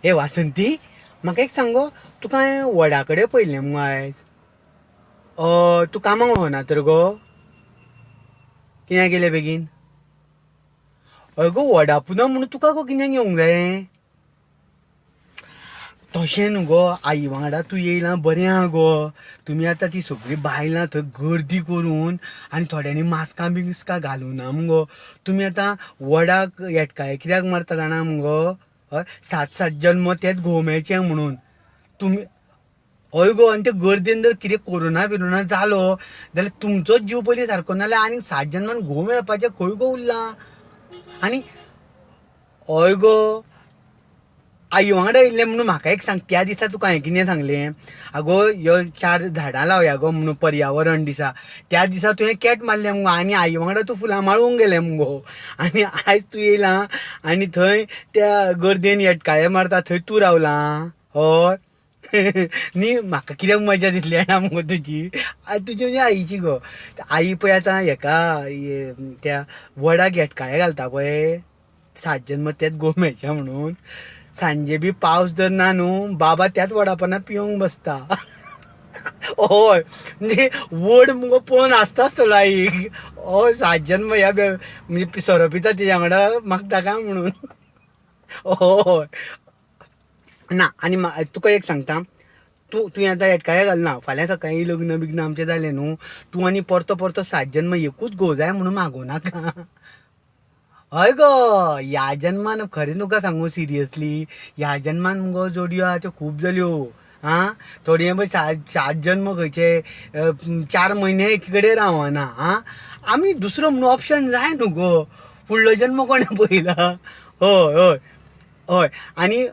हे वासंती, म्हाका एक सांग गो, तुका हांवें वडा कडेन पळयल्लें मुगो आयज. तूं कामाक वचना तर गो? कित्याक गेलें बेगीन? हय गो, वडा पुनव म्हणून तुका गो कित्याक येवंक जायें? तशें न्हू गो, आई वांगडा तूं येयलां बरें आहा गो. तुमी आतां ती सगळीं बायलां थंय गर्दी करून आनी थोड्यांनी मास्कां बिस्कां घालूना मुगो. तुमी आतां वडाक येटकाळे कित्याक मारता जाणा मुगो? हय, सात सात जल्म तेच घोव मेळचे म्हणून तुमी. हय गो, आनी ते गर्देन जर कितें कोरोना बिरोना जालो जाल्यार तुमचोच जीव पयलीं सारको ना जाल्यार आनीक सात जल्मान घोव मेळपाचें खंय गो उरलां? आनी हय गो, आई वांगडा येयल्लें म्हणून म्हाका एक सांग, त्या दिसा तुका हांवें कितें सांगलें? आगो यो चार झाडां लावया गो म्हणून पर्यावरण दिसा. त्या दिसा तुवें कॅट मारलें मुगो आनी आई वांगडा तूं फुलां माळूंक गेलें मुगो. आनी आयज तूं येयलां आनी थंय त्या गर्देन येटकाळे मारता थंय तूं रावलां. हय न्ही, म्हाका कित्याक मजा दिसली जाणा मुगो तुजी? तुजी म्हणजे आईची गो. आई पळय आतां हेका त्या वडाक येटकाळे घालता पळय, सात जन्म तेच घोव मेळचे म्हणून. सांजे बी पावस जर ना न्हू, बाबा त्याच वडापानां पिवंक बसता. हय, म्हणजे वड मुगो पळोवन आसता आसतलो आईक. हय, सात जन्म ह्या म्हणजे सोरो पिता तेज्या वांगडा मागता काय म्हणून. हय ना, आनी तुका एक सांगता, तूं तुवें आतां एटकाळे घालना, फाल्यां सकाळीं लग्न बिग्न आमचें जालें न्हू, तूं आनी परतो परतो सात जन्म एकूच घोव जाय म्हणून मागूं नाका. हय गो, ह्या जन्मान खरें तुका सांगू सिरियसली, ह्या जन्मान मुगो जोडयो आहा त्यो खूब जाल्यो. आं, थोडये पळय सात सात जन्म खंयचे 4 म्हयने एकी कडेन रावना. आं, आमी दुसरो म्हणून ऑप्शन जाय न्हू गो, फुडलो जन्म कोणें पळयला? हय हय हय, आनी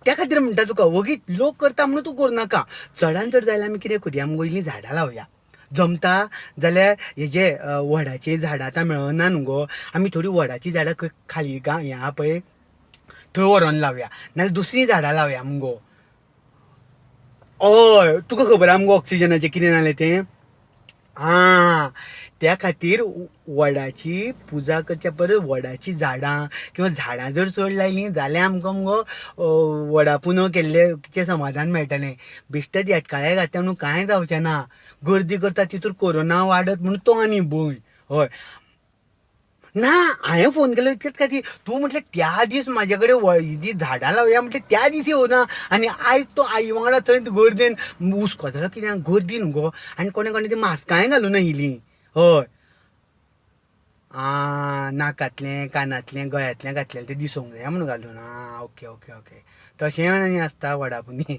त्या खातीर म्हणटा तुका, वगीत लोक करता म्हणून तूं करूं नाका. चडान चड जाल्यार आमी कितें करुया मुगो, इल्लीं झाडां लावया. जमता जाल्यार हेजे वडाचीं झाडां आतां मेळना न्हू गो, आमी थोडीं वडाचीं झाडां खाली गांव हें आहा पळय थंय व्हरोन लावया, नाल्यार दुसरीं झाडां लावया मुगो. हय, तुका खबर आहा मुगो ऑक्सिजनाचें कितें जालें तें? आं, त्या खातीर वडाची पुजा करच्या परस वडाचीं झाडां किंवा झाडां जर चड लायलीं जाल्यार आमकां मुगो वडा पुनव केल्लें समाधान मेळटलें. बेश्टेच येटकाळे घातले म्हणून कांय जावचें ना. गर्दी करता तितूर कोरोना वाडत म्हणून तो आनी भंय. हय ना, हांवें फोन केलो इतलेच खातीर, तूं म्हटलें त्या दीस म्हाजे कडेन जी झाडां लावया म्हटलें त्या दीस येवना, आनी आयज तो आई वांगडा थंय गर्देन हुस्को जालो कित्याक गर्दी न्हू गो, आनी कोणें कोणें ती मास्कांय घालून आयिल्लीं. हय, आं, नाकांतलें कानांतलें गळ्यांतलें घातलेलें तें दिसूंक जाय म्हणून घालून. आं, ओके ओके ओके, तशें आनी आसता वडापुनी.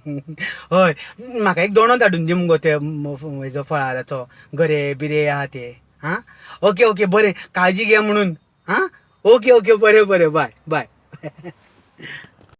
हय, म्हाका एक दोणो धाडून दी मुगो ते हेजो फळाराचो, गरे बिरे आहा ते. आं, ओके ओके, बरें, काळजी घे म्हणून. आं, ओके ओके, बरें बरें, बाय बाय.